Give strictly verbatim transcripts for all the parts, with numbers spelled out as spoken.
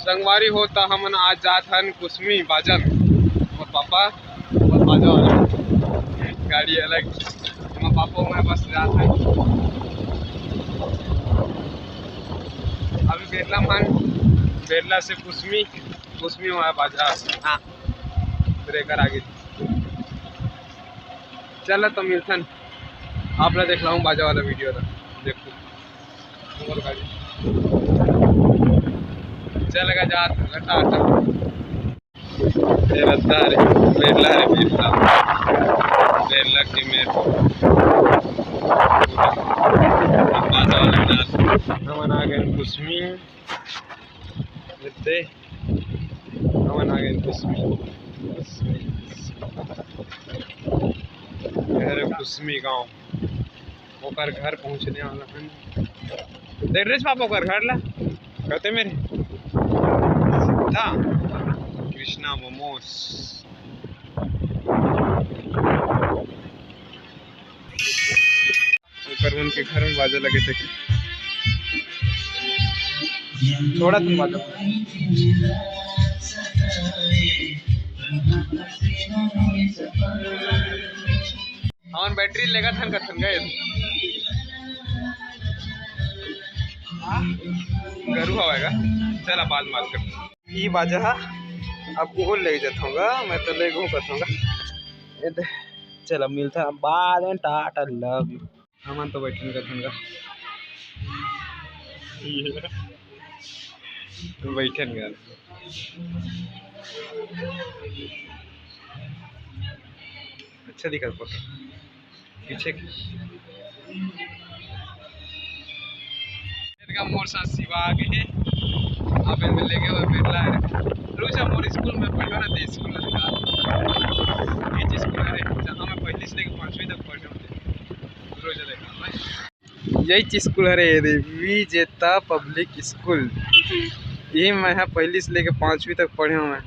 संगवारी हो, त हमन आज जात हन कुसमी बाजा में। मोर पापा, मोर बाजा वाला गाड़ी अलग, मोर पापा, मैं बस जात हन। अभी बेरला मन, बेरला से कुसमी, कुसमी वाला बाजा। हाँ, ब्रेकर आगे। चल, त मिलथन, आप ला देखलाहूँ बाजा वाला वीडियो ला। देखो, मोर गाड़ी चल गा जात, टाटा। ए रद्दा रे, बेरला रे, बेरला। बेरला के मेर। बाजा वाला नाच। हमन आ गए कुसमी। देखते, हमन आ गए कुसमी। कुसमी। ये हरे कुसमी गांव। ओकर घर पहुंचने वाला हन। देख रहे पापा ओकर घर ला? कहते मेरे। था। कृष्णा मोमोस। ओकर मन के घर में बाजा लगे थे। थोड़ा तुम बाजा। हमन बैटरी लेगत हन कथन गए। गरू हवय गा। चला बाद में बात कर। ई बाजा हा अब उहो ले जात होगा, मैं तो ले गहूँ कथों गा। ए दे, चला मिलता बाद में, टाटा, love you। हमन तो बैठन कथन गा। बैठन गा। अच्छा दिखत फोटो पीछे के। का मोर साथ शिवा आ गए हैं। आप इनमें लेके हुए मेला है। रोज हम मोर स्कूल में पढ़े ना थे, स्कूल लगा। ये स्कूल है जहाँ मैं पहली से लेके पाँचवीं तक पढ़े होते। रोज देखा भाई। यही स्कूल हरे ये दे, विजेता पब्लिक स्कूल। ये मैं ह पहली से लेके पाँचवीं तक पढ़े हूँ मैं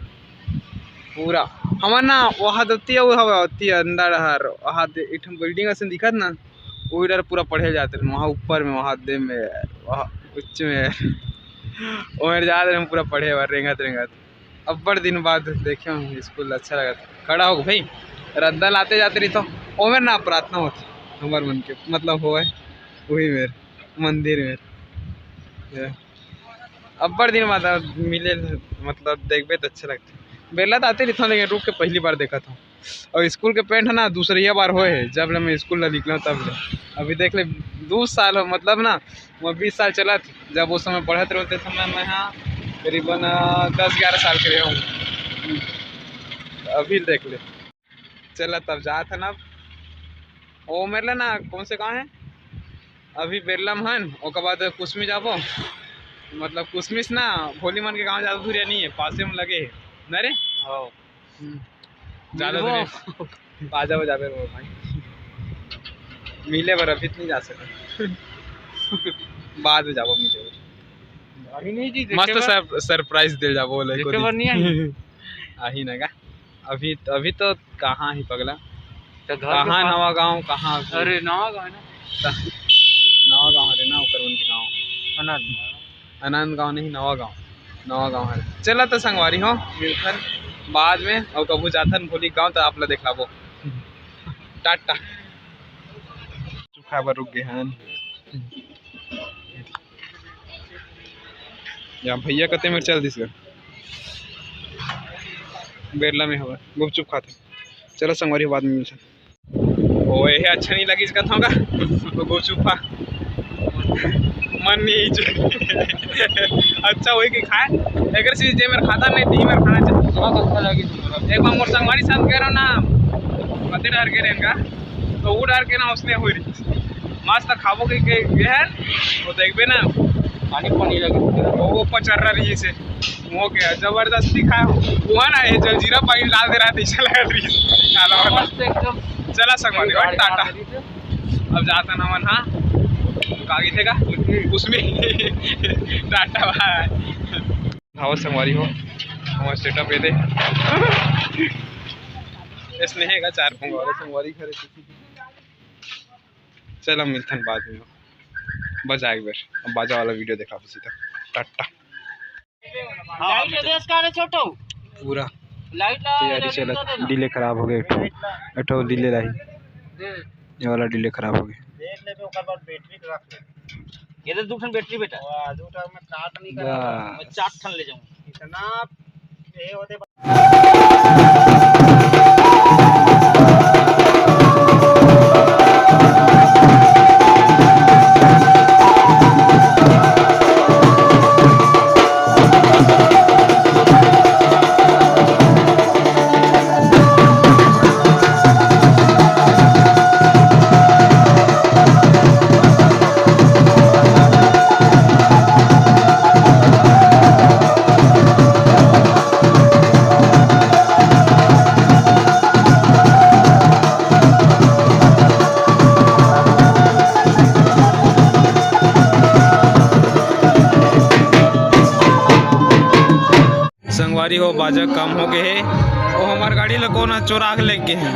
पूरा। हमर ना वहाँ दती अउ हवा होती अंदर हर वहाँ दे एक ठन बिल्डिंग असन दिखत ना, वही डर पूरा पढ़े जाते रहे वहाँ ऊपर में, वहाँ दे में, वहाँ उच्च में। ओमेर जात रहे हम पूरा पढ़े बर रेंगत रेंगत। अब्बड़ दिन बाद देखे हूँ स्कूल, अच्छा लगत। खड़ा हो भाई, रद्दा लाते जाते रही तो ओमेर ना प्रार्थना होती हमर मन के, मतलब होए वही मेर मंदिर में। ये अब्बड़ दिन बाद अब मिले, मतलब देखबे तो अच्छा लगता। बेला तो आते रही था लेकिन रुक के पहली बार देखा था। और स्कूल के पैंट है ना, दूसरिया बार होए है, जब ले मैं स्कूल ला निकला तब ले। अभी देख ले, दो साल हो, मतलब ना, वो बीस साल चलत, जब उस समय पढ़त रहे, ते समय मैं, हाँ, करीबन, अ, दस ग्यारह साल के रहे हूँ। अभी देख ले, चला तब जात है ना, वो मेरे लिए ना, कौन से गाँव है, अभी बेरला में हन, ओकर बाद कुसमी जाबो, मतलब कुसमी से ना, भोली मन के गाँव ज्यादा दूरिया नहीं है, पासे में लगे है, ना रे? हाँ। हम्म। ज्यादा मिलबो। दूर है। बाजा बजाबे रे भाई। मिले बर अभी तो नहीं जा सके। बाद में जाबो मिले बर। अभी नहीं जी, देखे मस्त बर। सर-, सरप्राइज दे जाबो ले देखे को बर नहीं आई। आही ना का? अभी, अभी तो कहाँ ही पगला? तो घर के कहाँ पास। नवा गाँव, कहाँ अभी? अरे नवा गाँव ना। त-, नवा गाँव हरे ना, ओकर मन के गाँव। अनंत। अनंत गाँव नहीं, नवा गाँव, नवा गाँव हरे। चला त संगवारी हो, मिलथन बाद में, अउ कभू जाथन भोली गाँव त आप ला देखाबो। टाटा। चुखा बर रुक गए हन। या भैया कते मेर चल दिस गा। बेरला में हवा, गुपचुप खाते। चला संगवारी हो, बाद में मिलथन। ओ, ये अच्छा नहीं लगिस कथों का। तो गुपचुप खा। मन नहीं च-, अच्छा वही के खाए। अगर चीज जे मेर खाता नहीं, ती मेर खाना चाहिए। बहुत अच्छा लगिस। एक बार मोर संगवारी साथ कह रहा ना, पते डर के रहन का, तो वो डर के ना उसने हुई रही। मस्त खाबो के, के, के है, वो देखबे ना। पानी पानी लगे। वो ऊपर चढ़ रहा रही से। वो क्या जबरदस्ती खाए। वो ना ये जलजीरा पानी डाल दे रहा था, ऐसा लगा रही। काला वाला। मस्त एकदम। चला संगवारी, गाड़ी टाटा। खा रही थी। अब जाता ना मन, हाँ। कागी थे का? उसमें। टाटा भाई। हाव संगवारी हो, हमारा सेटअप ये दे। इसने है का चार पंगा वाले संगवारी घरे। चल, हम मिलथन बाद में। बजा एक बार, अब बाजा वाला वीडियो देखा उसी तक। टाटा। लाइट ले देस का रे छोटू? पूरा लाइट ला, तैयारी लाइट चलत। ला देना। डिले खराब हो गया, एक ठो, एक ठो डिले रही। ये वाला डिले खराब हो गया। देख लेबे, ओकर बाद बैटरी के रख ले। ये दे दू ठन बैटरी बेटा। वाह, दू ठन में चार ठन निकल बस। मैं चार ठन ले जाऊँ। इतना ये होते संगवारी हो, बाजा कम हो गए हे। वो हमार गाड़ी ला कोन चोरा के लेके हे।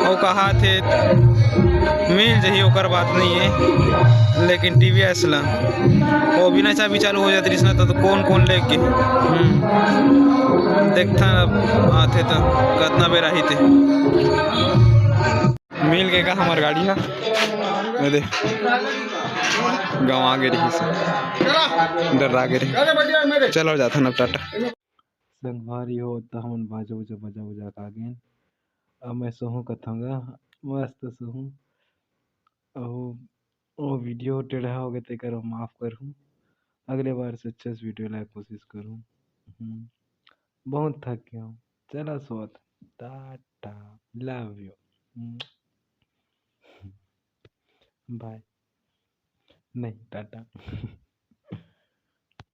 वो कहा थे मिल जही, ओकर बात नहीं है, लेकिन टीवीएस ला वो बिना चाबी चालू हो जात रहिस ना, तो, तो कोन कोन लेके। हम्म। देखथन अब आथे तो कतना बेर आही ते। मिल के का हमार गाड़ी हा? मैं दे गंवा गे रहिस, डर्रा गे रहिस। चलो जाथन अब, टाटा। संगवारी हो, त हमन बाजा उजा बजा उजा के आ गेन। अब मैं सोहूं कथंव गा, मस्त सोहूं। अउ वो वीडियो टेढ़ा हो गए तेकर माफ करहूं, अगले बार से अच्छा से वीडियो लाए कोशिश करहूं। हम्म, बहुत थक गया हूँ। चला सोत, टाटा, love you, bye, नहीं टाटा।